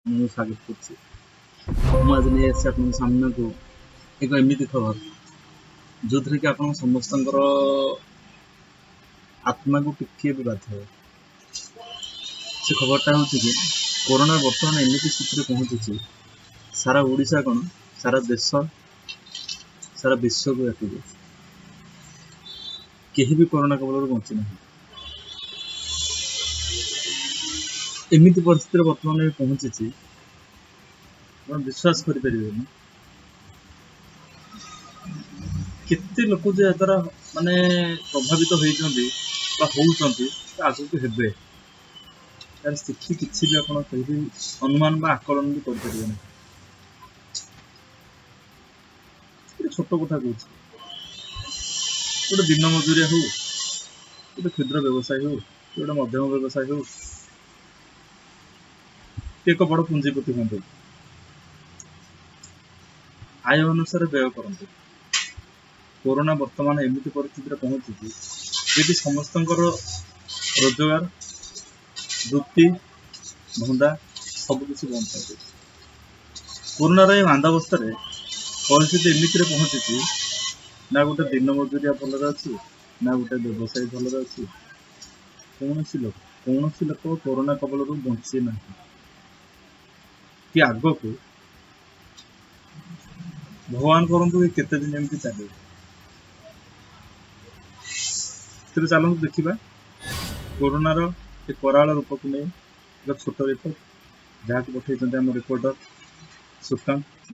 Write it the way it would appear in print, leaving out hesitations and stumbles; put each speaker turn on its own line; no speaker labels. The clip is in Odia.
ମୁଁ ସ୍ୱାଗତ କରୁଛି। ମୁଁ ଆଜି ନେଇ ଆସିଛି ଆପଣଙ୍କ ସାମ୍ନାକୁ ଏକ ଏମିତି ଖବର, ଯେଉଁଥିରେ କି ଆପଣ ସମସ୍ତଙ୍କର ଆତ୍ମାକୁ ଟିକିଏ ବି ବାଧ୍ୟ ହେବ। ସେ ଖବରଟା ହେଉଛି କି କରୋନା ବର୍ତ୍ତମାନ ଏମିତି ସ୍ଥିତିରେ ପହଞ୍ଚିଛି, ସାରା ଓଡ଼ିଶା କ'ଣ ସାରା ଦେଶ, ସାରା ବିଶ୍ୱକୁ ବ୍ୟାପି ଯାଇଛି। କେହି ବି କରୋନା କବଳରୁ ବଞ୍ଚି ନାହାନ୍ତି। ଏମିତି ପରିସ୍ଥିତିରେ ବର୍ତ୍ତମାନ ଏବେ ପହଞ୍ଚିଛି, ଆପଣ ବିଶ୍ୱାସ କରିପାରିବେନି କେତେ ଲୋକ ଯେ ଏହାଦ୍ୱାରା ମାନେ ପ୍ରଭାବିତ ହେଇଛନ୍ତି ବା ହଉଛନ୍ତି, ଆଗକୁ ହେବେ, ତାର ସ୍ଥିତି କିଛି ବି ଆପଣ କେହି ଅନୁମାନ ବା ଆକଳନ ବି କରିପାରିବେ ନାହିଁ। ଗୋଟେ ଛୋଟ କଥା କହୁଛି, ଗୋଟେ ଦିନ ମଜୁରିଆ ହଉ, ଗୋଟେ କ୍ଷୁଦ୍ର ବ୍ୟବସାୟୀ ହଉ, ଗୋଟେ ମଧ୍ୟମ ବ୍ୟବସାୟୀ ହଉ, କି ଏକ ବଡ଼ ପୁଞ୍ଜିପତି ହୁଅନ୍ତୁ, ଆୟ ଅନୁସାରେ ବ୍ୟୟ କରନ୍ତୁ। କରୋନା ବର୍ତ୍ତମାନ ଏମିତି ପରିସ୍ଥିତିରେ ପହଞ୍ଚିଛି ଯେ ସମସ୍ତଙ୍କର ରୋଜଗାର, ବୃତ୍ତି, ଧନ୍ଦା ସବୁକିଛି ବନ୍ଦ କରିଦେଇଛି। କରୋନାର ଏ ମାନ୍ଦାବସ୍ଥାରେ ପରିସ୍ଥିତି ଏମିତିରେ ପହଞ୍ଚିଛି, ନା ଗୋଟେ ଦିନ ମଜୁରିଆ ଭଲରେ ଅଛି, ନା ଗୋଟେ ବ୍ୟବସାୟୀ ଭଲରେ ଅଛି। କୌଣସି ଲୋକ କରୋନା କବଳରୁ ବଞ୍ଚି ନାହିଁ କି ଆଗକୁ ଭଗବାନ କରନ୍ତୁ ଏ କେତେ ଦିନ ଏମିତି ଚାଲିବ। ତେବେ ଚାଲନ୍ତୁ ଦେଖିବା କରୋନାର ଏ କରାଳ ରୂପକୁ ନେଇ ଏକ ଛୋଟ ରିପୋର୍ଟ, ଯାହାକୁ ପଠେଇଛନ୍ତି ଆମ ରିପୋର୍ଟର ସୁକାନ୍ତ।